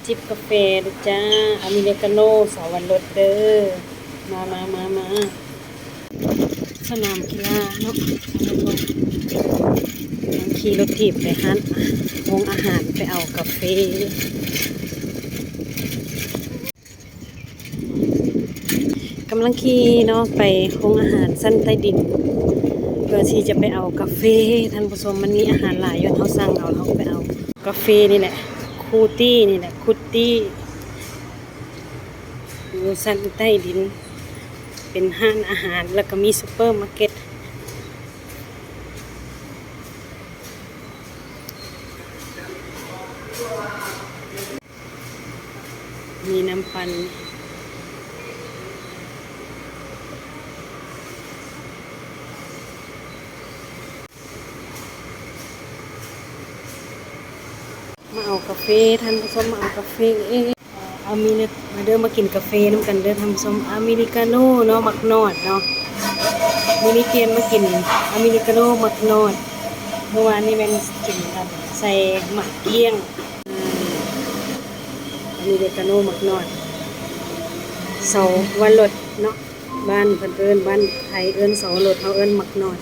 ຈິບກາເຟເດີ້ຈ້າ ອາເມລິກາໂນ ສາວວັນລົດເດີ້ ມາ ມາ ມາ ມາ ສະໜາມກິລາເນາະ ຂີ່ລົດຖີບໄປຮ້ານ ໂຮງອາຫານ ໄປເອົາກາເຟ. ກຳລັງຂີ່ເນາະ ໄປໂຮງອາຫານຊັ້ນໃຕ້ດິນ ເພື່ອທີ່ຈະໄປເອົາກາເຟ ທ່ານຜູ້ຊົມ. ມັນມີອາຫານຫຼາຍຢູ່ ເຮົາສັ່ງເອົາ ເຮົາໄປເອົາກາເຟນີ້ແຫຼະ ຄູຕີ້ນີ້ແຫຼະ ຄູຕີ້ ຢູ່ຊັ້ນໃຕ້ດິນ ເປັນຮ້ານອາຫານ ແລ້ວກໍມີຊຸບເປີມາເກັດ. ມີນ້ຳປັ່ນ ມາເອົາກາເຟ ທ່ານຜູ້ຊົມ ມາເອົາກາເຟ ເອ ເອົາມີ ມາເດີ້ ມາກິນກາເຟນຳກັນເດີ້ທ່ານຜູ້ຊົມ ອາເມລິກາໂນເນາະ ໝາກນອດເນາະ. ມື້ນີ້ປ່ຽນມາກິນອາເມລິກາໂນໝາກນອດ ເມື່ອວານນີ້ແມ່ນກິນ ອັນ ໃສ່ໝາກກ້ຽງ. ອາເມລິກາໂນໝາກນອດ ສາວວັນລົດເນາະ ບ້ານເພິ່ນເອີ້ນ ບ້ານໄທເອີ້ນສາວວັນລົດ ເຮົາເອີ້ນໝາກນອດ.